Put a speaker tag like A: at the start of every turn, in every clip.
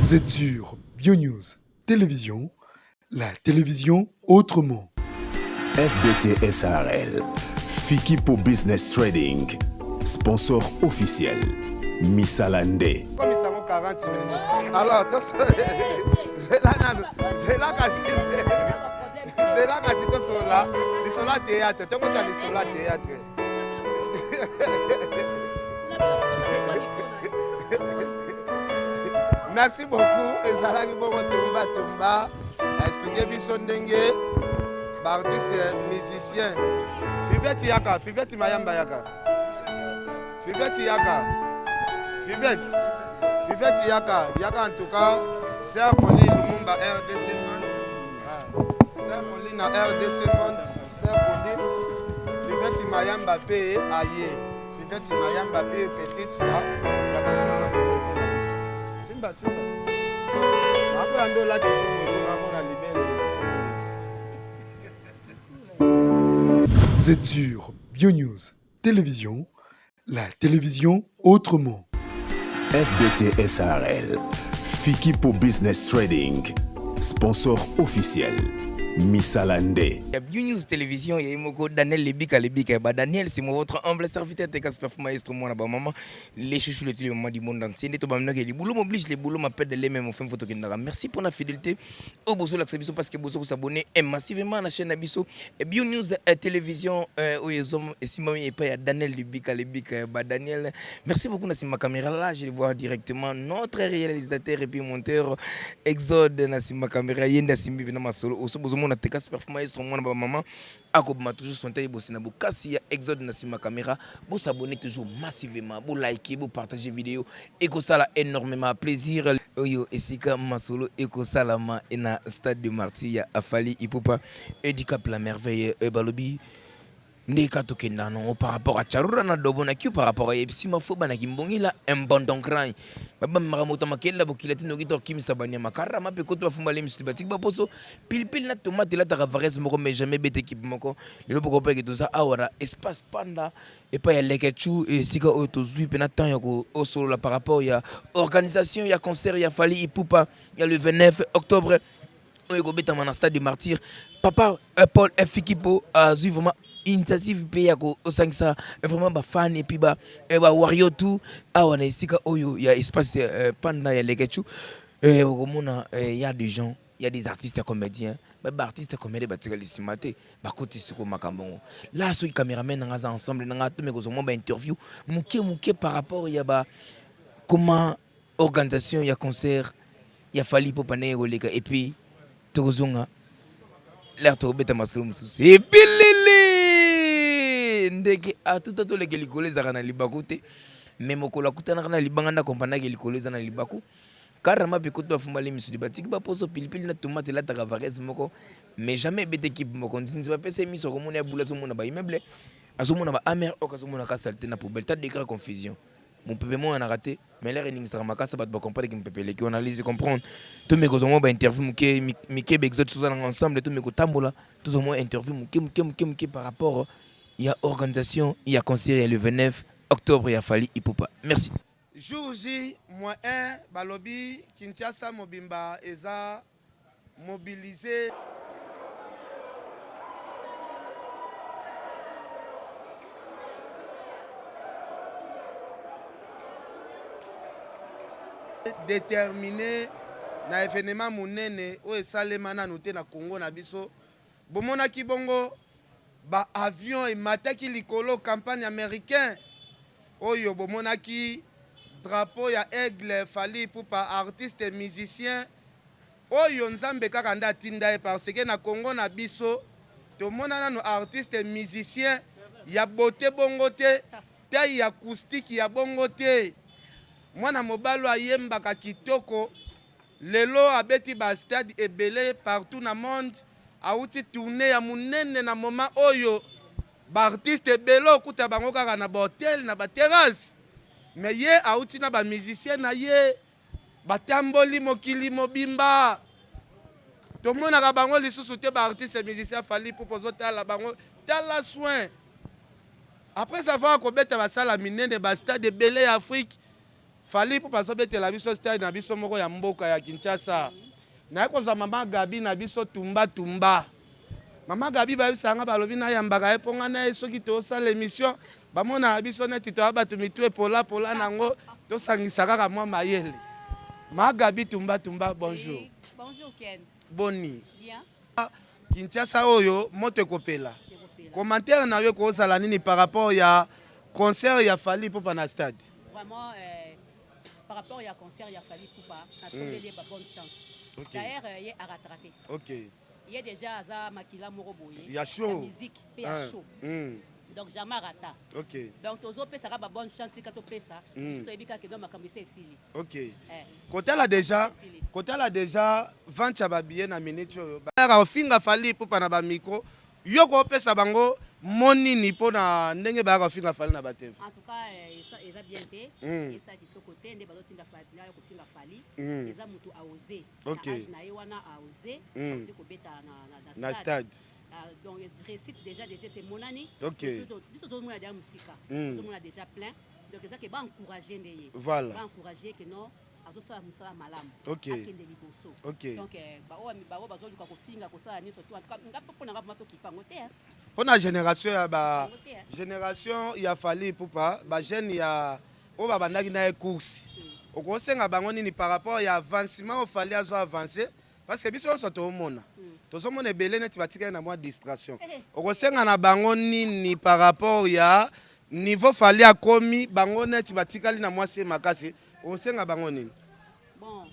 A: Vous êtes sur BioNews Télévision, la télévision autrement.
B: FBT SARL, Fikipo Business Trading, sponsor officiel, Misalande.
C: Komisa ngo 40 minutes. Alors, zela nanu, zela kasi, zela kasi tosola, lisola théâtre, tokota lisola théâtre. Merci beaucoup, ezalaki bongo tumba tumba, expliquer biso ndenge ba artiste musicien Fivette yaka, Fivette Mayamba yaka. Fivette yaka. Fivette. Fivette yaka. Yaka en tout cas, Sœur Pauline Lumumba RDC man. Ah. Sœur Pauline na RDC monde, Sœur Pauline. Fivette Mayamba pe aye. Fivette Mayamba pe petite ya ya kofela modèle na biso. Simba simba. Mako ya ndo lati somo na libele.
A: Vous êtes sur BioNews Télévision, la télévision autrement.
B: FBT SARL, Fikipo Business Trading, sponsor officiel, Misalande.
D: Ya BioNews Télévision, ya moko Daniel Lebika Lebika. Ba Daniel, c'est moi votre humble serviteur, Tekas Perf Maestro, moi ba maman, les chouchous, les tous les mamans du monde entier. Nde to ba mnoke, les boulots m'obligent, les boulots m'appellent de les mêmes, enfin, photo kendara. Merci pour la fidélité. Au bosso la biso parce que bosso vous s'abonner massivement à la chaîne Biso et BioNews Télévision oyo ezom esimbami epai ya Daniel Lebika Lebika. Ba Daniel, merci beaucoup na sima caméra là, je le vois directement notre réalisateur et puis monteur Exode na sima caméra yenda simbi bina masolo oso bozo mona Tekas Perf Maestro mwana ba maman akobima toujours son taille bosi na bokasi ya Exode na sima caméra. Bo s'abonner toujours massivement, bo liker, bo partager vidéo ekosala énormément plaisir. Oyo esika masolo ekosalama na stade de Martyrs ya Fally Ipupa et du Cap la merveille balobi ndeka tokenda nango par rapport à Charura na Dobo na Q par rapport à Yebisi Mafoba na Kimbongila un bon don grand baba makambo makela bokila tino kito kimisa banyama karama pe koto bafumba le misu batik baposo pilipili na tomate elataka varese moko mais jamais bete équipe moko lelo poko pe toza awa na espace panda epai ya Leketchou esika oyo tozwi mpe na temps ya kosolola par rapport ya organisation ya concert ya Fally Ipupa ya le 29 octobre oyo ekobetama na stade de Martyrs. Papa Paul F. Fikipo azwi vraiment initiative mpe ya kosangisa vraiment bafan et puis ba warrior tout awa na esika oyo ya espace panda ya Leketchou. Okomona ya des gens, il y a des artistes comédiens, ba artistes comédiens batikali nsima te, bakoti siko makambo ngo. Là soki cameraman nanga aza ensemble nanga to mekozwa mwa ba interview moke moke par rapport ya ba comment organisation ya concert ya Fally Ipupa ndenge ekoleka et puis tokozonga l'air tokobeta masolo mosusu ebilili ndeke atuta toleke likolo ezalaka na libaku te, mais mokolo akutanaka na libanga nde akompanaki likolo eza na libaku. Karama pe kutu bafumbali misudi batiki baposo pilipili na tomate elataka varese moko mais jamais ebete équipe moko nzinzi bapesa ye miso akomona ya bula azomona ba immeuble azomona ba amer ok azomona ka saleté na poubelle ta degré confusion mopepe emonanaka te mais l'air eningisaka makasi bato bacomprendre ke mopepe eleki wana allez comprendre tomeka kozwa mwa ba interview moke mike ba exode tozalanga ensemble tomeka kotambola tozwa mwa interview moke moke moke moke par rapport ya organisation ya concert ya le 29 octobre ya Fally Ipupa. Merci.
C: Jour J moins 1 balobi Kinshasa mobimba eza mobilisé. Déterminé na événement monene oyo esalema nanu te na Congo na biso. Bomonaki bongo ba avion emataki likolo campagne américain oyo bomonaki drapeau ya aigle Fally Ipupa artiste musicien oyo Nzambe kaka nde atinda ye parce que na Congo na biso tomona nanu artiste musicien ya beauté bongo te, taille ya acoustique ya bongo te. Mwana mobali ayembaka kitoko lelo abeti ba stade ebele partout na monde, awuti tournée ya munene na moment oyo ba artiste ebele okuta bango kaka na ba hotel na ba terrasse, mais ye awuti na ba musicien na ye batamboli mokili mobimba. Tomonaka bango lisusu te ba artiste musicien Fally Ipupa ozotala bango tala soin après avoir kobeta basala minene ba stade ebele ya Afrique. Fally Ipupa azobetela biso stade na biso moko ya mboka ya Kinshasa. Naye kozwa mama Gaby na biso tumba tumba. Mama Gaby bayebisaka nga balobi nayambaka ye mpo nga na ye soki tosala emission bamonaka biso neti toya bato mitu epola pola nango tosangisa kaka mwa mayele. Ma Gaby tumba tumba bonjour.
E: Oui, bonjour Ken.
C: Boni?
E: Bien.
C: Kinshasa oyo moto ekopela. Commentaire na yo ekozala nini par rapport ya concert ya Fally Ipupa na stade?
E: Vraiment euh, par rapport ya concert ya Fally Ipupa na tombeli ye ba bonne chance.
C: Okay.
E: D'ailleurs euh, ye a rattrapé.
C: OK.
E: Ye déjà aza makila moko boye.
C: Ya chaud.
E: Ya musique pe ya
C: ah.
E: chaud. Donc jamais rata.
C: OK.
E: Donc tozopesaka ba bonne chance ka topesa. Toyebi kaka donc makambo esi esili.
C: OK.
E: Eh.
C: Kotala déjà, kotala déjà vente ya ba billets na minute oyo. Bayaka kofinga Fally Ipupa na ba micro. Yo kopesa bango mot nini mpo na ndenge bayaka kofinga Fally na ba TV?
E: En tout cas, eh, eza bien te. Eza kitoko te nde bazotinda Fally ya kofinga Fally. Eza mutu a osé.
C: OK.
E: Na âge na ye wana a osé. Aosé kobeta na
C: na stade.
E: Ah, donc réussite déjà déjà c'est monani.
C: OK.
E: Biso tozomona déjà mosika. Tozomona déjà plein. Donc eza ke ba encourager nde ye.
C: Voilà.
E: Ba encourager que non azosala mosala malamu.
C: OK.
E: Akende liboso.
C: OK.
E: Donc eh, baoyo baoyo bazoluka kofinga kosala nyonso tout en tout cas nga mpo na nga vraiment tokipa yango te hein.
C: Mpo na génération ya ba
E: Yango te, hein.
C: génération ya Fally Ipupa ba jeune ya oyo babandaki na ye course okosenga bango nini par rapport ya avancement oyo Fally azo avance parce que biso nyonso toomona tozomona ebele neti batikali na mwa distraction okosenga na bango nini par rapport ya niveau Fally akomi bango neti batikali na mwa se makasi okosenga bango nini?
E: Bon,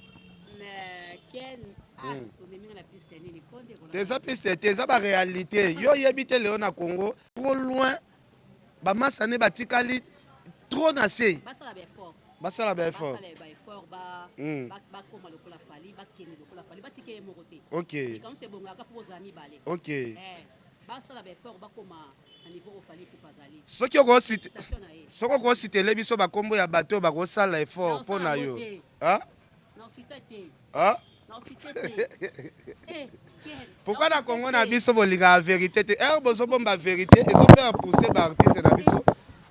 E: mais Ken, ah, omemi nga na piste nini konde
C: te eza piste te eza baréalité yo oyebi te lelo na Congo trop loin bamasa ne batikali trop na se
E: basala ba effort
C: basala ba effort
E: basala ba effort ba bakoma lokola Fally bakende lokola Fally batike ye moko te
C: OK
E: likambo so ebongaka fo bozala mibale
C: OK
E: eh, basala ba effort bakoma na niveau oyo Fally Ipupa azali
C: soki okosite
E: station na ye
C: soki okositele biso bakombo ya bato oyo bakosala effort mpo na yo Ah?
E: na osite te
C: Ah?
E: na osite te Eh, Ken,
C: pourquoi na
E: osite
C: Congo
E: te.
C: na biso bolingaka vérité te ere bozobomba vérité ezofaire pousser baartiste na biso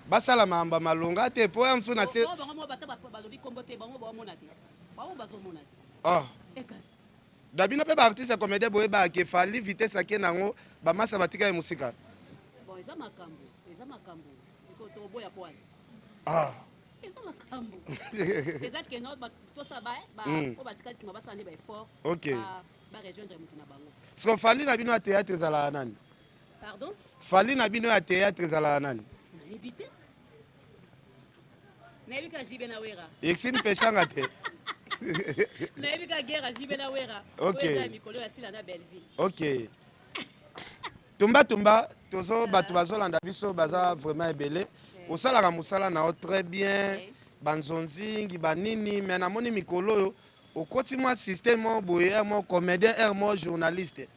C: basala makambo ya malonga te mpo ya mosusu na se
E: Bango bango bata balobi kombo te bango baomona te bango bazomona te
C: Ah.
E: ekasi
C: Na bino mpe baartiste ya comédien boyebaka ke Fally vitesse ake nango bamasa batika ye mosika.
E: Bon eza makambo eza makambo sikoyo toboya po wana
C: Ah.
E: eza makambo eza ke no tosala ba ba oyo batikali nsima basala nde ba effort
C: Ok.
E: ba ba rejoindre motu na bango.
C: Siko Fally na bino ya théâtre ezalaka nani?
E: Pardon?
C: Fally na bino ya théâtre ezalaka nani?
E: Nayebi te. Nayebi ka JB na Wera.
C: Exine peshanga te.
E: Nayebi ka guerre ya JB na Wera.
C: Ok.
E: Oyo eza ya mikolo ya Sila na Bellevue.
C: OK. Tumba tumba tozo bato bazolanda biso baza vraiment ebele. Osalaka mosala na yo très bien. Banzonzingi banini mais namoni mikolo oyo okoti mwa système moko boye heure moko comédien heure moko journaliste.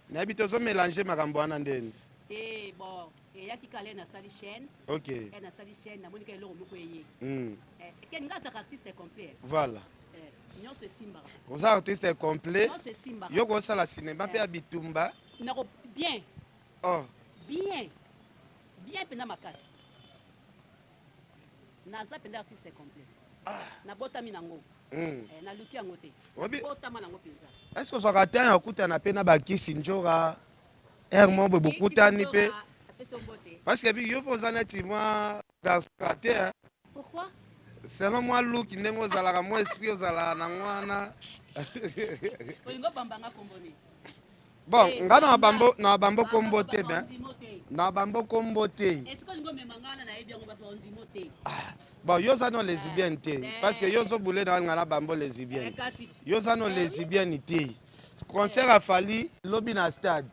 C: Nayebi te ozo mélanger makambo wana ndeni.
E: Te bon eyaki kala nasali chaîne.
C: OK.
E: E nasali chaîne namoni ka eloko moko eye. Eh, Ken nga azalaka artiste complet.
C: Voilà.
E: Eh, nyonso esimbaka.
C: Oza artiste complet.
E: Nyonso esimbaka.
C: Yo kosala cinéma mpe ya bitumba.
E: Nako bien.
C: Oh.
E: Bien. Bien mpenza makasi. Naza mpenza artiste complet. Nabotami nango. Eh, naluki yango te.
C: Obi-
E: Botama nango mpenza.
C: Est-ce que ozwaka temps ya kokutana mpe na bakisi njoka heure moko boye bokutani mpe
E: Apesi yo mbote.
C: parce que yo mpe oza neti mwa garçon te hein?
E: Pourquoi?
C: Selon mwa look ndenge ozalaka mwa esprit ozalaka nango wana.
E: Olingo bambanga kombo nini?
C: Bon
E: Eh,
C: nga na
E: bamba.
C: bambo na bambo kombo te
E: Bato
C: ben
E: bandimo te.
C: na bambo kombo te.
E: Esika olingo omema nga wana nayebi yango bato bandimo te.
C: Bon yo oza no lesbienne te parce que yo ozobule na nga na bambo lesbienne.
E: Eh, kasi
C: Yo oza no lesbienne te. Concert ya Fally lobi na stade.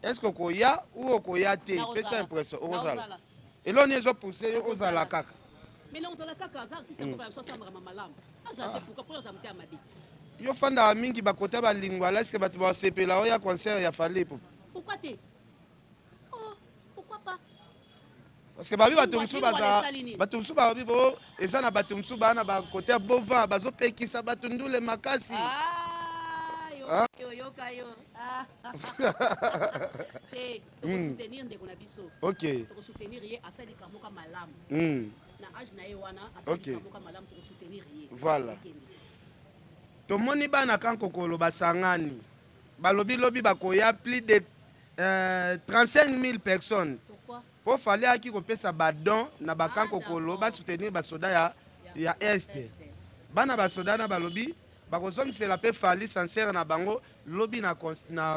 C: Est-ce que okoya ou okoya te?
E: Nakozala.
C: Pesa impression okozala.
E: Nakozala.
C: Eloko nini ezopousse yo ozala kaka?
E: Mais na ozala kaka aza artiste moko ya biso asambaka malamu. Azala te pourquoi mpo azala moto ya mabe.
C: Yo fandaka mingi bakota balingwala est-ce que bato basepela oya concert ya Fally Ipupa?
E: Pourquoi te? Oh, pourquoi pas?
C: Parce que babi bato mosusu
E: Lingwala
C: baza
E: esali nini?
C: bato mosusu babi bo eza na bato mosusu baa na bakote ya bova bazopekisa bato ndule makasi.
E: Ah, yo,
C: Ah.
E: yo, yoka yo. Ah. Te, tokosoutenir ndeko na biso.
C: OK.
E: Tokosoutenir ye asali likambo moko malamu. Na age na ye wana asali
C: Ok.
E: mboka malamu, tokosoutenir ye.
C: Voilà.
E: Ekende.
C: Tomoni bana kankokolo basangani, balobi lobi bakoya plus de 35 000 personnes.
E: Pourquoi?
C: Mpo Fally ayaki kopesa badon na bakankokolo
E: Ah, d'accord.
C: basoutenir basoda ya Est. Bana basoda na balobi bakozongisela mpe Fally sincère na bango lobi na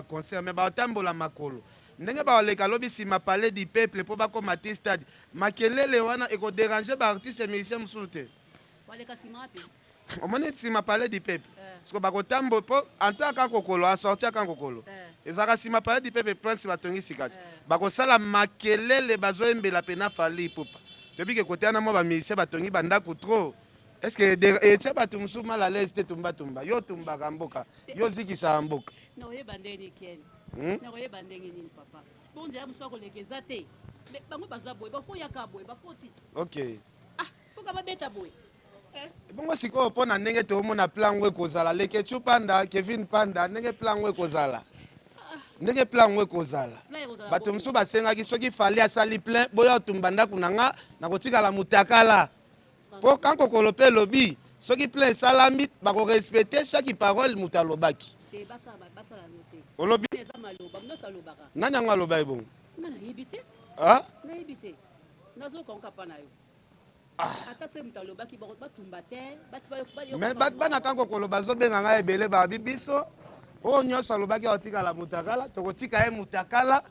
C: concert, mais baotambola makolo ndenge baoleka lobi nsima palais du peuple mpo bakóma ti stade. Makelele wana ekoderange baartiste musicien mosusu te.
E: Waleka nsima wapi?
C: Omoni nsima palais du peuple.
E: Eh.
C: Parce que bakotambo mpo anta aka kokolo asorti aka kokolo.
E: Eh.
C: Ezalaka nsima palais du peuple, place batongi sika te. Bakosala makelele, bazoyembela mpe na Fally Ipupa. Toyebi ke kote wana mwa bamusicien batongi bandako trop. Est ce que etia bato mosusu mal à l'aise te? Tumbatumba, yo otumbaka mboka, yo ozikisaka mboka.
E: Nakoyeba ndenge nini, Ken?
C: Hmm?
E: Nakoyeba ndenge nini, papa? Bon, nzela mosusu akoleka eza te. Mais bango baza boye, bakoyaka boye, bakoti te. Ah, foka babeta boye. Eh?
C: Bongo sikoyo, mpo na ndenge toomona plan ngo ekozala, Lekechu Panda, Kevin Panda, ndenge plan ngo ekozala, ndenge plan ngo ekozala,
E: Plan ekozala
C: bato
E: bongo.
C: mosusu basengaki soki Fally asali plein, boya otumba ndako na nga, nakotikala mutakala. Mpo kankokolo mpe elobi soki plein esalami, bakorespecte chaque parole moto alobaki.
E: Te, basala basala yango te.
C: Olobi?
E: Eza maloba nyonso alobaka.
C: Nani yango aloba ye bongo?
E: Nga nayebi te.
C: Ah?
E: Nayebi te, nazokanka mpa na yo. Ata soki moto alobaki batumba te, bati
C: Mais bato bana kankokolo bazobenga ngai ebele, babi biso oyo nyonso alobaki akotikala mutakala, tokotika ye mutakala.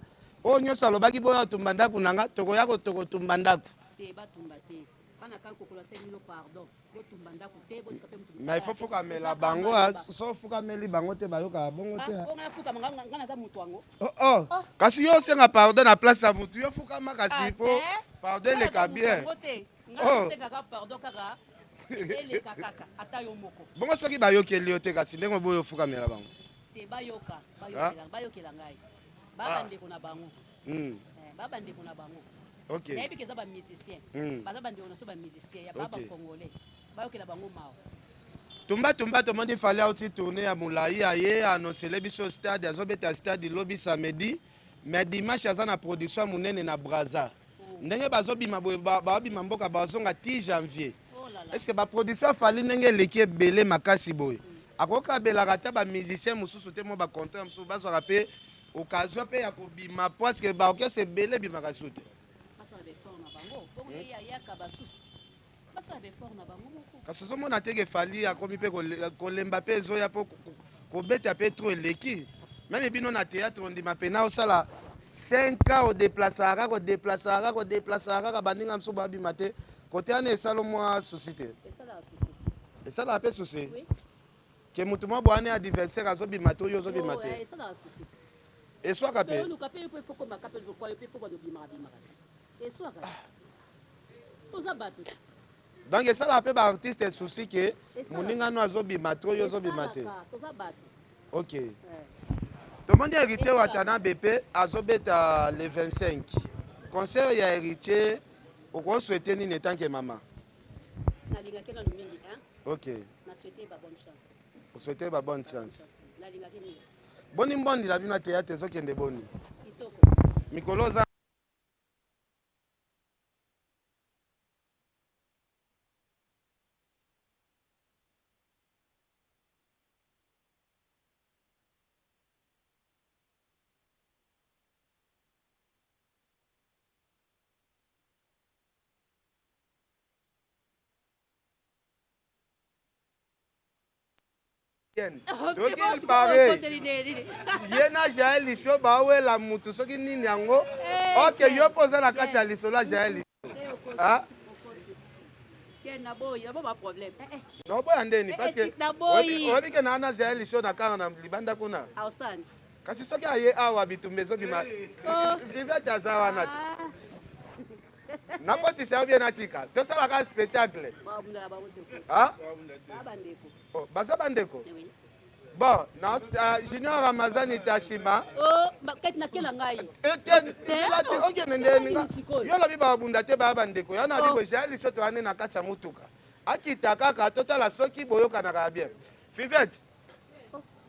C: Oyo nyonso alobaki boya otumba ndako na nga, tokoya tokotumba ndako.
E: Te, batumba te. Bana kankokolo asali bino pardon, botumba ndako te, botika mpe motu.
C: Mais il faut fukamela bango. Ah, so fukameli bango te, bayokaka bongo te, ah.
E: Bongo nafukama? Nga naza moto yango.
C: Oh, oh. Kasi yo osenga pardon na place ya motu, yo fukama kasi po
E: Ah, te.
C: pardon eleka bien.
E: Te, nga
C: Oh.
E: nasengaka pardon kaka eleka kaka ata yo moko.
C: Bongo soki bayokeli yo te, kasi ndenge boyo ofukamela bango?
E: Te, bayoka, bayokela, bayokela ngai. Babandeko na bango. Eh, babandeko na bango. Nayebi ke eza bamusicien. Baza bandeko na so, bamusicien ya baa bacongolais, bayokela bango mawa.
C: Tumba tumba, tomoni Fally auti tournée ya molai, aye annoncele biso stade, azobeta stade lobi samedi, mais dimanche aza na production ya monene na Braza. Ndenge bazobima boye, baobima mboka, bazonga ti janvier.
E: Oh là là.
C: Est ce que baproduction ya Fally ndenge eleki ebele makasi boye, akoki abelaka ata bamusicien mosusu te, mwa bacontrat mosusu bazwaka mpe occasion mpe ya kobima, parce que baorchestre ebele ebimaka su te?
E: Basala baeffort na bango bongo, ye ayaka basusu basala baeffort na bango moko.
C: Kasi ozomona te ke Fally akomi mpe kolemba mpe ezoya mpo kobeta mpe trop eleki? Même bino na théâtre, ondima mpena osala 5 ans, odeplasaka kaka, odeplasaka kaka, odeplasaka kaka, baninga mosusu babima te. Kote wana esala mwa souci te?
E: Esalaka souci.
C: Esalaka mpe souci?
E: Oui.
C: Ke motu mwa bwana adversaire azobima te, oyo ozobima
E: Oh, eh,
C: te?
E: Esalaka souci.
C: Eswaka
E: mpe
C: mpe?
E: oluka mpe mpo efo komaka mpe lokwa yo mpe fo bando bimaka bimaka te, eswaka, toza bato te.
C: Donc esalaka mpe baartiste souci ke
E: Esalaka.
C: moningano azobima te, oyo ozobima te?
E: Esalaka, toza bato.
C: Ok.
E: Eh.
C: Tomoni Héritier Watanabe mpe azobeta le 25, concert ya Héritier. Okosouhaite nini etanke mama?
E: Nalingaki nano mingi, hein?
C: Ok.
E: Na souhaite ba bonne chance.
C: Osouhaite ba bonne chance.
E: Nalingaki mingi.
C: Boni mbondi na bino ya théâtre ezokende boni?
E: Kitoko.
C: Mikolo oza Toki pare ye na Jael Lisho, bawela mutu soki nini yango. Ok, yo mpo oza na kati ya lisolo ya Jael Lisho. Ah?
E: Naboyi, nabo baproblème.
C: Naoboya ndeni? Parce que
E: Naboyi.
C: oyebi ke naa na Jael Lisho na kaka na libanda kuna.
E: Ausani.
C: Kasi soki aye awa, bitumba ezobima.
E: Oh.
C: Vivete aza wana te. Nakotisa yo bien, natika tosalaka spectacle.
E: Babundaka bango te.
C: Ah?
E: Ba bandeko.
C: Oh, baza bandeko.
E: Oui.
C: Bon na junior Ramazani Tashima.
E: Oh, kati nakela ngai.
C: Ezela te, okende ndeni nga.
E: Sikoyo.
C: Yo lobi babunda te, baya bandeko ya na
E: Oh.
C: biko. Jael Lisho, toyane na kati ya motuka, akita kaka, totala soki boyokanaka ya bien. Fivete,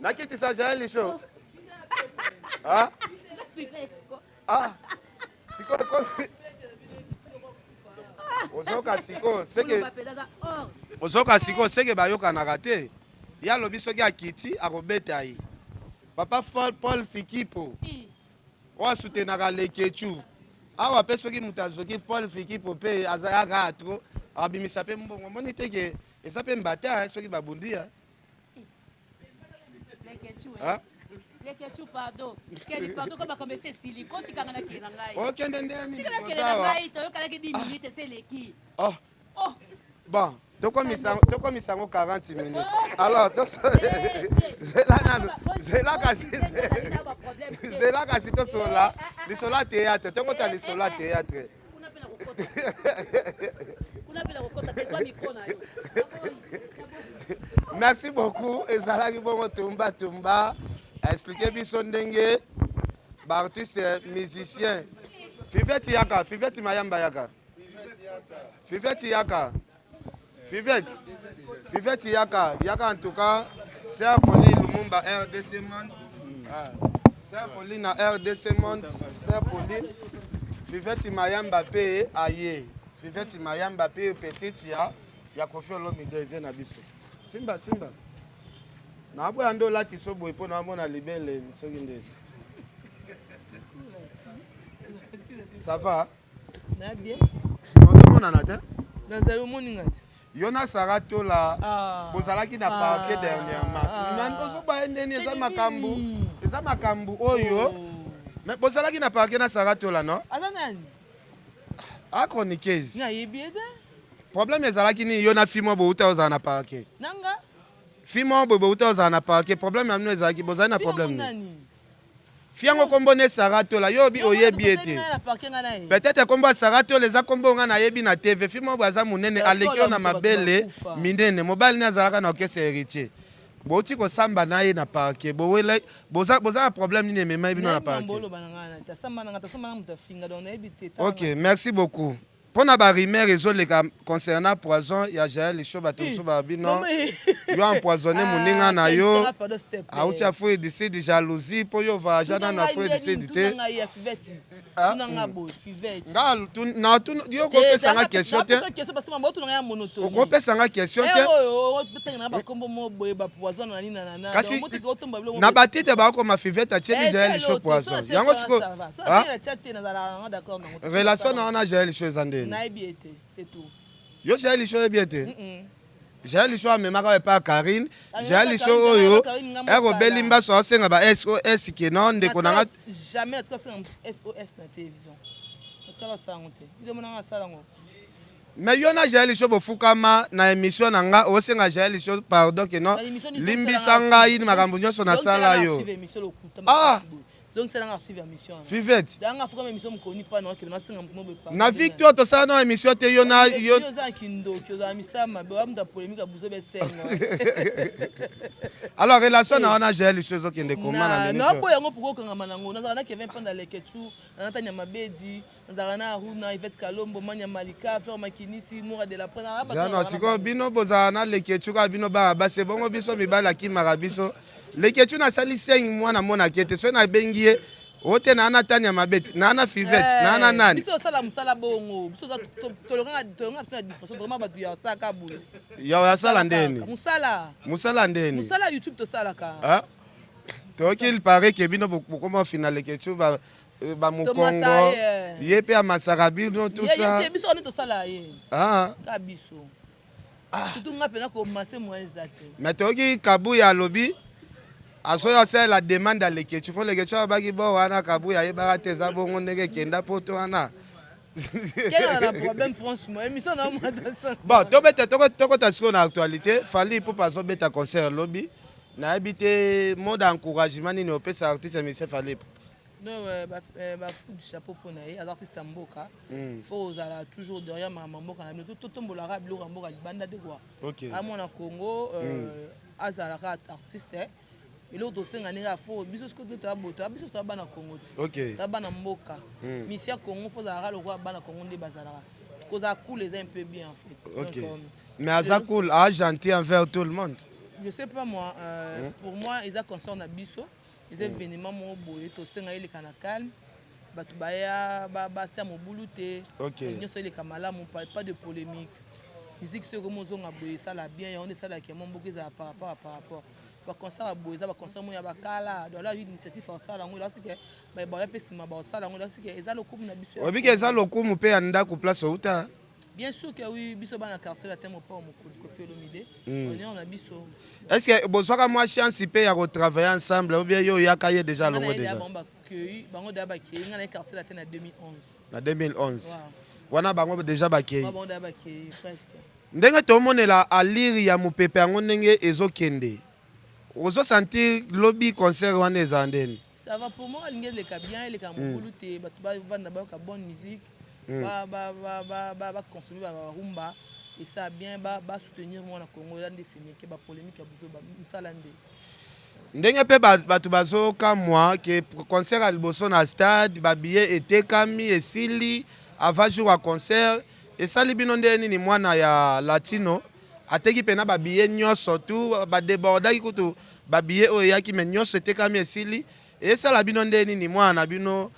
C: nakitisa Jael Lisho. Ah? Ah, sikoyo. Ozoka sikoyo seke ozoka sikoyo seke bayokanaka te. Ye alobi soki akiti akobeta ye. Papa Paul Fikipo oyo asutenaka Leketchou awa mpe soki moto azoki Paul Fikipo mpe azalaka trop abimisa mpe mbongo omoni te ke eza mpe mbata soki babundi ya
E: Hein? Leketchou pardon. Kelly pardon ko makambo esi esili. Kotikanga na kele na ngai.
C: Okende nde nini?
E: Tikala kele na ngai toyokalaki 10 minutes esi eleki.
C: Oh.
E: Oh.
C: Bon, tokomisa tokomisa yango 40 minutes. Alors, tos zela nanu, zela kasi zela kasi tosola lisolo ya théâtre, tokota lisolo ya théâtre. Merci beaucoup ezalaki bongo tumba tumba explique biso ndenge ba artiste musicien Fivette yaka Fivette Mayamba yaka Fivette yaka Fivette Fivette yaka yaka en tout cas Sœur Pauline Lumumba RDC man ah. Sœur Pauline na RDC monde Sœur Pauline Fivette Mayamba pe aye Fivette Mayamba pe petite ya ya Koffi Olomide vie na biso Simba simba naboya nde olati so boye mpo naomona libele soki nde ça va
F: Na bien.
C: Ozomonana te?
F: Nazali omoni nga te.
C: Yo na Sarah Tola ah. bozalaki na parquet ah. dernièrement. Ah. Ozoba ye ndeni eza makambo eza makambo oyo. Oh. Mais bozalaki na parquet na Sarah Tola non?
F: Aza nani?
C: A chroniqueuse.
F: Nayebi ye te.
C: Problème ezalaki nini yo na fille moko bouta ozala na parquet?
F: Nanga?
C: Fille moko boye bouta ozala na parquet problème na bino ezalaki bozali na problème nini? Fi yango kombo ne Sarah Tola yo obi oyebi ye te. Peut-être kombo ya Sarah Tola eza kombo nga nayebi na TV. Fi moko aza munene aleki yo na mabele minene. Mobali ne azalaka na orchestre héritier. Bouti kosamba na ye na parquet. Bowela boza boza na problème nini emema bino na parquet. Ok, merci beaucoup. Pona ba rumeur ezo leka concernant poison ya Jael Lisho bato mosusu balobi non yo empoisonne moninga na yo auti Afrique du Sud jalousie mpo yo voyagea nanu Afrique du Sud te nga yo okopesa nga question te okopesa nga question te kasi na batitre bakokoma Fivette atieli Jael Lisho poison yango sikoyo Relation na wana Jael Show eza ndeni?
F: Nayebi ye te, c'est tout.
C: Yo Jael Show oyebi ye te? Jael Show amemaka epa Carine. Jael Show oyo ekobeli mbaso asenga ba SOS ke non ndeko na nga
F: jamais atika senga SOS na télévision. Atika basala yango te. Yo mona nga asala yango.
C: Mais yo na Jael Show bofukama na émission na nga osenga Jael Show pardon ke non limbisa ngai makambo nyonso nasala yo. Ah
F: Zongisela nga archive ya mission wana.
C: Fivette.
F: Danga nga fuka mission mokoni pa na okende nasenga moto boye
C: pardon. Na victoire tosala na émission te yo na
F: yo. Yo oza kindoki oza misala mabe oya moto ya polémique ya buzo besengo.
C: Alors relation na wana Jael Lisho ezokende koma na minute.
F: Na boya yango pourquoi okangama nango nazala na Kevin Panda Leketchou na Nathan Mabedi nazalaka na Aruna Yvette Kalombo Mania Malika Fleur Makinisi Moura de la Presse.
C: Zano sikoyo bino bozala na Leketchou kaka bino bana basi ebongo biso mibali akimaka biso. Leketchou nasali 5 mois namonaki ye te soki nabengi ye o te naa na tania mabe te naa na fivette naa na nani
F: biso osala mosala bongo biso tolongaka biso na distraction vraiment bato ya osalaka boye
C: ya asala ndeni
F: mosala
C: mosala ndeni
F: mosala youtube tosalaka
C: toyoki il paraît ke bino bokoma fina leketchou ba ba mokongo ye mpe amasaka bino tout ça
F: biso wana tosala ye ka biso Ah. Surtout nga pena ko masse moyen eza te.
C: Mais toyoki Kabuya alobi azoya asalela demande ya Leketchou mpo Leketchou abaki bo wana Kabuya ayebaka te eza bongo ndenge ekenda poto wana.
F: problème franchement émission na moi dans
C: sens. Bon tobeta tokota sikoyo na actualité Fally Ipupa azobeta concert lobi nayebi te mot d'encouragement nini opesa artiste ya musicien Fally Ipupa.
F: Donc ba, ba coup du chapeau mpo na ye aza artiste ya mboka mm. faut ozala toujours derrière makambo ya mboka na bino totombolaka biloko ya mboka libanda te kua okay. amona congo euh, mm. azalaka artiste eh. eloko tosenga ndenge afo biso sikoyo toya boto biso toya bana congo ti
C: okay.
F: toya bana mboka mm. misi ya congo fo ozalaka lokola bana congo nde bazalaka kozala cool eza un peu bien en fait
C: okay. Donc, mais aza cool a gentil envers tout le monde
F: je sais pas moi euh, mm. pour moi eza concert na biso eza événement moko boye tosenga eleka na calme. Bato baya batia mobulu te. Nyonso eleka malamu, pas de polémique. Musique soki ekomi ozonga boye, esala bien. Yango nde esalaka mwa mboka ezala par rapport à par rapport baconcert ya boye. Eza baconcert moko ya bakala. Donc la initiative asala yango, elakisi ke baya mpe nsima baosala yango, elakisi ke eza lokumu na biso.
C: Obiki eza lokumu mpe ya ndako place outa.
F: Bien sûr que oui, biso bana Quartier Latin, mopao mokonzi Kofi Olomide, honneur na biso.
C: Est ce que bozwaka mwa chance mpe ya kotravailler ensemble ou bien yo oyaka ye déjà longo déjà?
F: Bango bakei, bango da bakei. Nga na ye Quartier Latin na 2011.
C: Na 2011 wana bango déjà bakei.
F: Bango da bakei presque.
C: Ndenge tomonela alire ya mopepe yango, ndenge ezokende, ozosentir lobi concert wana eza ndeni?
F: Ça va pour moi. Alingi eleka bien, eleka mobulu te. Bato bavanda, bayoka bonne musique, baconsommer barumba, esa bien, basoutenir mwana Congo. Eza nde semeke bapolémique ya buzoba, mosala nde.
C: Ndenge mpe bato bazokamwa ke concert ya liboso na stade, babillet etekami, esili avant jour ya concert, esali bino nde nini? Mwana ya Latino ateki mpena babillet nyonso tu, badébordaki kutu babillet oyo eyaki, me nyonso etekami, esili. Esala bino nde nini, mwana na bino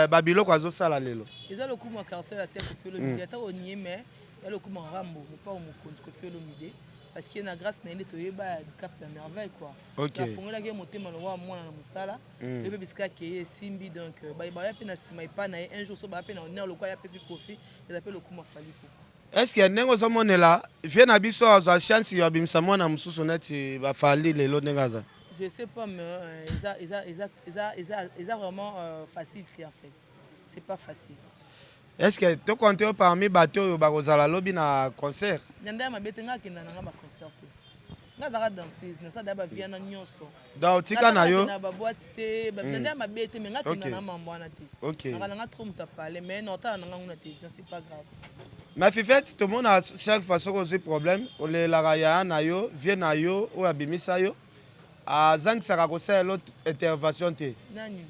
C: babiloko azosala lelo?
F: Eza lokumu ya Quartier Latin, Kofi Olomide. Ata onie, mais ya lokumu ya Rambo, mopao mokonzi Kofi Olomide, parce que na grâce na ye nde toyeba ya Cap ya merveille quoi. Afongolaki ye motema lokwa mwana na mosala ye mpe bisika akeye esimbi. Donc baya mpe na nsima epai na ye un jour, so baya mpe na honneur lokwa ya apesi Kofi, eza mpe lokumu afali
C: po. Est ce que ndenge ozomonela vie na biso, azwa chance ya abimisa mwana mosusu neti bafali lelo ndenge aza?
F: Je sais pas, mais eza vraiment facile te. En fait, c'est pas facile.
C: Est ce que tocompter yo parmi bato oyo bakozala lobi na concert?
F: Nyanda ya mabe te. Nga akenda na nga baconcert te. Nga azalaka danseuse, nasala da baviana nyonso.
C: Donc tika na yo.
F: Na baboîte te, nyanda ya mabe te, mais nga akenda na mambo wana te. Naka nanga trop moto apale, mais na otala na nga ngo na télévision, c'est pas grave.
C: Mais Fifete, tomona chaque fois soki ozwi problème, olelaka yaya na yo, vie na yo oyo abimisa yo, azangisaka kosalela intervention te.
F: Nani?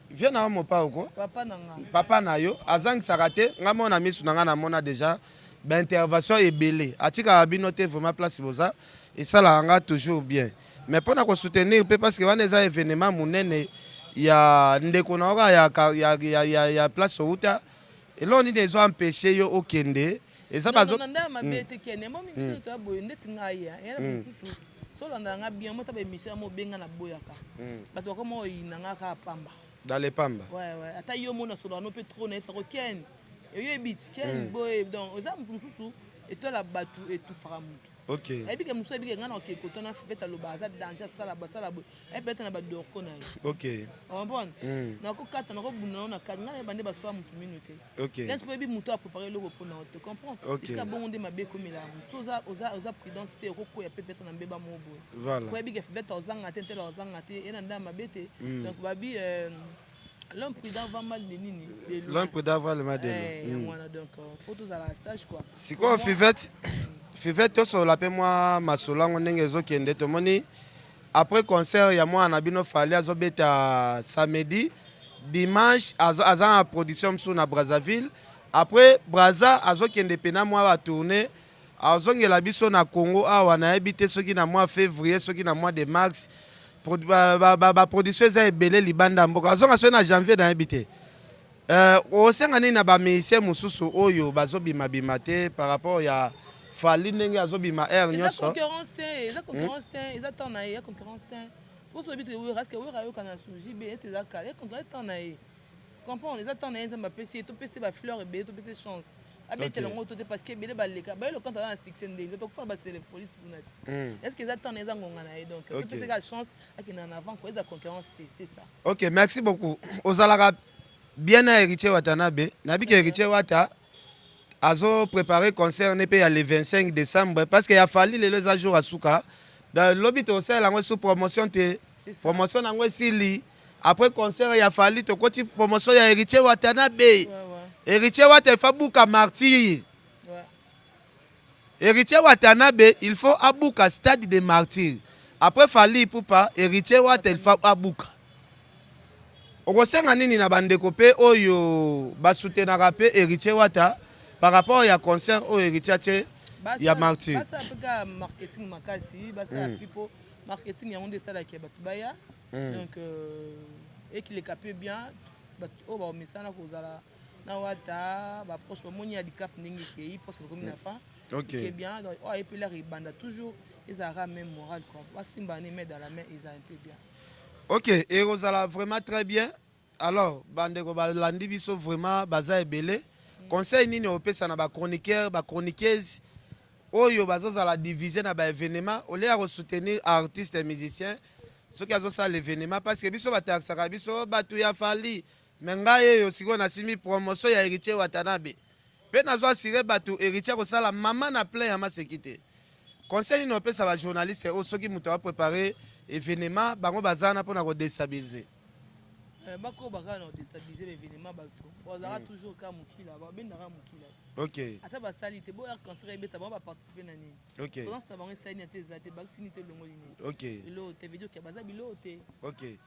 C: Vie na yo mopao ko.
F: Papa na nga.
C: Papa na yo azangisaka te. Nga mona misu na nga, namona déjà baintervention ebele. Atikaka bino te vraiment. Place boza esalaka nga toujours bien. Mais mpona kosoutenir mpe, parce que wana eza événement monene ya ndeko na yo kaka ya place outa, eloko nini ezo empêche yo okende? Eza bazo
F: Na ndaya mabe te. Kende mo biso toya boye ndeti ngai ya na mosusu. So olandaka nga bien, mota baémission ya mo obenga na boyaka, bato bakoma oyina nga kaka pamba.
C: Dans les pamba.
F: Ouais, ata yo mona solaka no mpe trop, nayebisako ken oyebi ti ken boye. Donc eza motu mosusu etola bato etufaka motu. Ayebi ke mosusu ayebi ke ngai na okeke kotona Fivete, aloba aza danger, asala basala boye, ayebi ete na badorko na ye. Comprendre, nakokata, nakobunda nao na kati. Ngai nayeba nde baswa motu mino te. Neti po oyebi motu aprépare eloko mpona yo te, comprendre. Esika bongo nde mabe ekomelaka motu. So oza prudente te, okokwea mpe pesa na mbeba moko boye. Po oyebi ke Fivete ozanga te, ntela ozanga te, ye na nde ya mabe te. Donc babi l'homme prudent va mal de nini?
C: De loin. L'homme prudent va le mal de
F: loin. Yango wana. Donc faut tozala sage quoi.
C: Sikoyo Fivete, Fivete, tosolola mpe mwa masolo yango ndenge ezokende. Tomoni après concert ya mwana na bino Fali azobeta samedi, dimanche aza na production mosusu na Brazzaville. Après Braza azokende mpena mwa batournée, azongela biso na Congo awa, nayebi te soki na mois février, soki na mois de mars. Baproduction eza ebele libanda ya mboka. Azonga soki na janvier, nayebi te. Osenga nini na bamusicien mosusu oyo bazobimabima te par rapport ya Fali ndenge azobima aire
F: Eza
C: nyonso?
F: concurrence te, eza concurrence te, eza temps na ye ya concurrence te. Poso oyebi te Wera, est-ce Wera ayoka na suji be ete eza kala ya concurrence? Temps na ye, comprendre, eza temps na ye. Nzambe apesi ye, topesi bafleur ebele, topesi chance abetela yango to te, parce que ebele baleka baye lokanta aza na succès ndenge tokufana basele police kuna ti. Est ce que eza temps na ye, eza ngonga na ye? Donc topesi kaka chance akende en avant quoi. Eza concurrence te, c'est ça.
C: Ok, merci beaucoup. Ozalaka bien na Héritier Watanabe. Nayebi ke Héritier Wata azo préparer concert ne mpe ya le 25 décembre, parce que ya Fali lelo eza jour asuka. Donc lobi tokosalela yango sous promotion te.
F: C'est ça.
C: Promotion nango esili. Après concert ya Fali, tokoti promotion ya Héritier Watanabe. Héritier Wata efa buka Martyr. Héritier Watanabe, il faut abuka stade de Martyr. Après Fali Ipupa, Héritier Wata il faut abuka. Okosenga nini na bandeko mpe oyo basoutenaka mpe Héritier Wata par rapport ya concert oyo Héritier atie ya Martyr?
F: Basala mpe kaka marketing makasi, basala mpe mpo marketing yango nde esalaki ya bato baya. Donc ekileka mpe bien. Bato oyo bakomesana kozala na Wata, baproche, bamoni handicap ndenge ekei, presque tokomi na fin. Eke bien. Donc oyo ayebi lere ebanda, toujours ezalaka même moral quoi, basimba ne main dans la main, eza un peu bien.
C: Ok, ekozala vraiment très bien. Alors bandeko balandi biso vraiment baza ebele. Conseil nini opesa na bachroniqueur, bachroniqueuse oyo bazozala divise na baévénement, au lieu ya kosoutenir artiste et musicien soki azosala événement? Parce que biso batakisaka biso bato ya Fally, mais ngai oyo sikoyo nasimi promotion ya Héritier Watanabe mpe nazo assurer bato Héritier kosala mama na plein ya maseki te. Conseil nini opesa bajournaliste oyo soki moto aprépare événement, bango baza wana mpona kodéstabiliser?
F: Bakoba kaka na kodéstabiliser baévénement. Bato bazalaka toujours kaka mokila, babendaka mokila. Ata basali te, boya concert ebeta, bango baparticipe na nini? Présence na bango esali nini? Ate eza te, bakisi nini te, elongoli nini? Eloko te, veut dire ke baza biloko te. Ouais.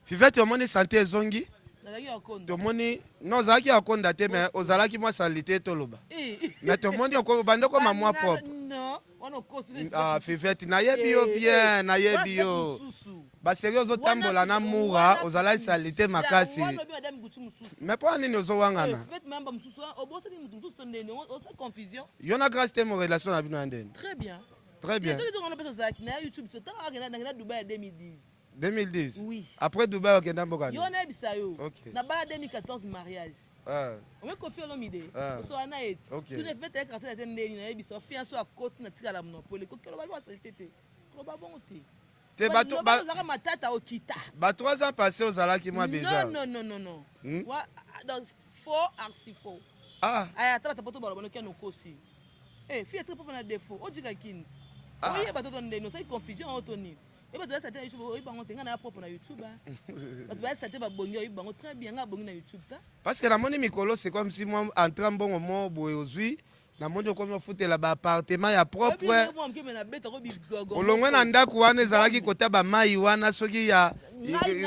C: Fivete, omoni santé ezongi?
F: Nazalaki ya konda.
C: Tomoni non, ozalaki ya konda te, mais ozalaki mwa saleté, toloba. Mais tomoni obandi okoma mwa propre.
F: Non, wana okosi.
C: Ah, Fivete, nayebi yo bien, nayebi yo. Baseri ozotambola na mura, ozalaki saleté makasi.
F: Wana obi madame Gucci mosusu.
C: Mais mpo nini ozowangana?
F: Fete mayamba mosusu, obosani motu mosusu to ndeni osali confusion.
C: Yo na Grâce te, mo relation na bino ya ndeni?
F: Très bien.
C: Très bien.
F: Soki tongo mpesa ozalaki na ya YouTube, totanga nakenda Dubai ya 2010.
C: 2010?
F: Oui.
C: Après Dubai okenda mboka nini?
F: Yo nayebisa yo.
C: Ok.
F: Nabala 2014 mariage. Ome Kofi Olomide. Osola na ye ti. Tune fete ya kansela te, ndeni nayebisa fiance akoti na tikala monopole, koki oloba basali te te, koloba bongo te.
C: Te, bato
F: ozalaka matata okita.
C: Ba 3 ans passé ozalaki mwa bizarre.
F: Non, non, non, non, non. Donc faux, archi faux.
C: Ah.
F: Aya, ata bato poto baloba noki anokosi. Eh, fille atika pope na défaut ojika kindi. Oyeba to to ndeni osali confusion oyo to nini? Oyo bato bayasa te na YouTube, oyebi bango te. Ngai naya propre na YouTube, hein. Bato bayasa te, babongi, oyebi bango très bien. Ngai abongi na YouTube ta.
C: Parce que namoni mikolo, c'est comme si mwa entra mbongo mo boye ozwi, namoni okomi ofutela baappartement ya propre. Olongwe na ndako wana ezalaki kota bamai wana, soki ya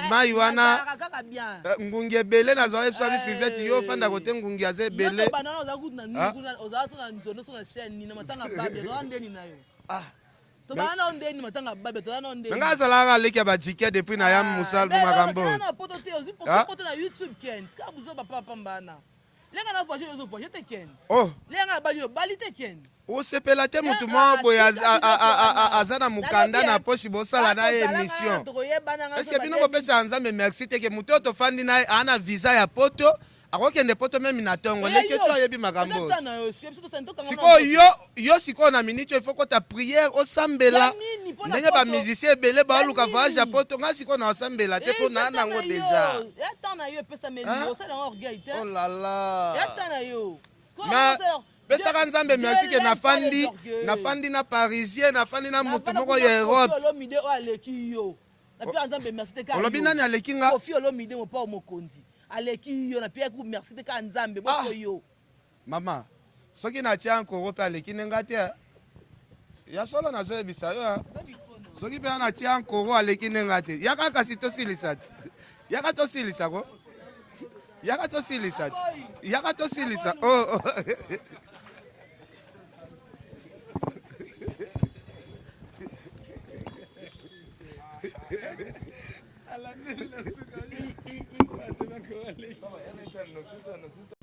C: mai wana
F: kaka bien.
C: Ngungi ebele, nazwa yebiso abi Fivete, yo ofanda kote ngungi aza ebele.
F: Bana ozala kutu na nini kuna, ozala so na nzondo, so na chaîne nini na matanga babi, ozala ndeni na yo. Tobana na ndeni matanga babi, tozala na ndeni.
C: Mais ngai azalaka aleki ya badike depuis na ya mosala makambo.
F: Na poto te, ozwi poto na YouTube. Ken, tika buzo bapapa mbana lenga na voyage, ozo voyage te, Ken.
C: Oh.
F: Lenga na bali, yo bali te, Ken.
C: Osepela te, motu moko boye aza na mokanda na poshi, bosala na ye émission. Est-ce bino bopesaka Nzambe merci te ke motu oyo tofandi na ye aa na visa ya poto, akokende poto même na ntongo leke to ayebi makambo oyo? Sikoyo yo sikoyo na miniti oyo, il faut kota prière, osambela ndenge bamusicien ebele baoluka voyage ya poto. Ngai sikoyo na osambela te mpo naa nango déjà. Oh là là, mais pesaka Nzambe merci ke nafandi, nafandi na Parisien, nafandi na motu moko ya Europe.
F: Olomide oyo aleki yo, napia Nzambe merci te.
C: Olobi nani aleki nga?
F: Kofi Olomide, mopao mokonzi, aleki yo, napia ku merci te kaka Nzambe boko yo.
C: Mama, soki natia nkoro mpe aleki nde nga te. Ya solo nazoyebisa yo, soki mpe natia nkoro aleki nde nga te. Yaka kasi tosilisa te, yaka tosilisa ko, yaka tosilisa te, yaka tosilisa. Oh, oh.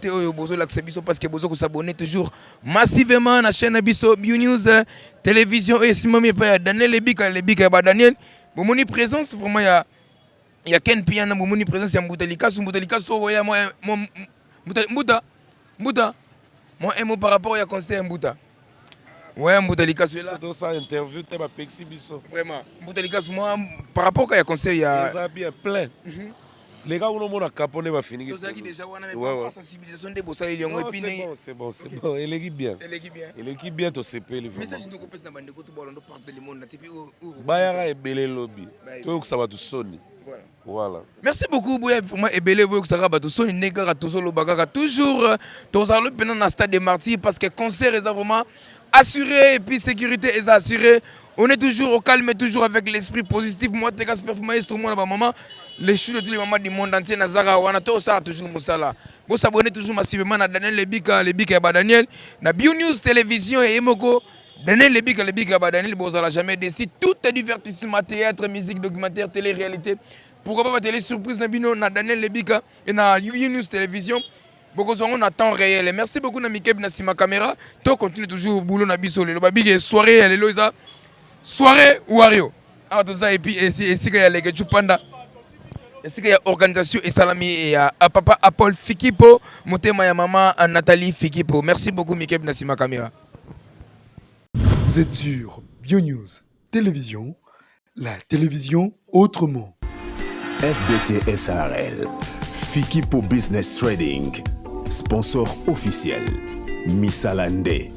D: Te oyo bozolakisa biso parce que bozo kosabonner toujours massivement na chaîne na biso Bio News Télévision oyo esimami epai ya Daniel Lebika, Lebika ya badaniel. Bomoni présence vraiment ya Ken Piana, bomoni présence ya Mbuta Likasu. Mbuta Likasu oyo ya mbuta, mbuta, mbuta, moi un mot par rapport ya concert ya Mbuta. Ouais, Mbuta Likasu
G: là. Tosala interview te, bapekisi biso.
D: Vraiment, Mbuta Likasu, moi par rapport ya concert ya
G: Eza bien plein. Leka kuna omona kapo nde bafiniki.
D: Tozalaki déjà wana, mais par rapport à sensibilisation nde bosaleli yango et puis
G: C'est bon, c'est bon, c'est bon, eleki bien.
D: Eleki bien.
G: Eleki bien, tosepeli vraiment.
D: Message ndokopesa na bandeko to balando partout le monde na ti
G: Bayaka ebele lobi, toyokisa bato soni. Voilà.
D: Merci beaucoup. Boya vraiment ebele, boyokisaka bato soni nde kaka tozoloba kaka toujours. Tozala lobi mpena na stade de Martyr parce que concert eza vraiment assuré et puis sécurité eza assuré. On est toujours au calme, toujours avec l'esprit positif. Moi, Tekas Maestro, moi, ma maman, les choux de tous les mamans du monde entier, Nazara, wana, to ça, toujours Moussala. Vous s'abonnez toujours massivement à Daniel Lebika, Lebika et Daniel, na Bio News Télévision et Emoko. Daniel Lebika, Lebika, Daniel, bozala jamais déçus. Tout est divertissement, théâtre, musique, documentaire, télé-réalité. Pourquoi pas batele surprise na bino na Daniel Lebika et na News Télévision. Bokozwa yango na temps réel. Merci beaucoup na Mikeb na sima caméra. To continue toujours boulot na biso lelo. Babige soirée ya lelo eza soirée Wario. Awa toza et puis esika ya Leke Chupanda. Esika ya organisation esalami ya papa Apple Fikipo, motema ya mama Nathalie Fikipo. Merci beaucoup Mikeb na sima caméra.
A: Vous êtes sur BioNews Télévision, la télévision autrement.
B: FBT SARL, Fikipo Business Trading, sponsor officiel, Misala Nde.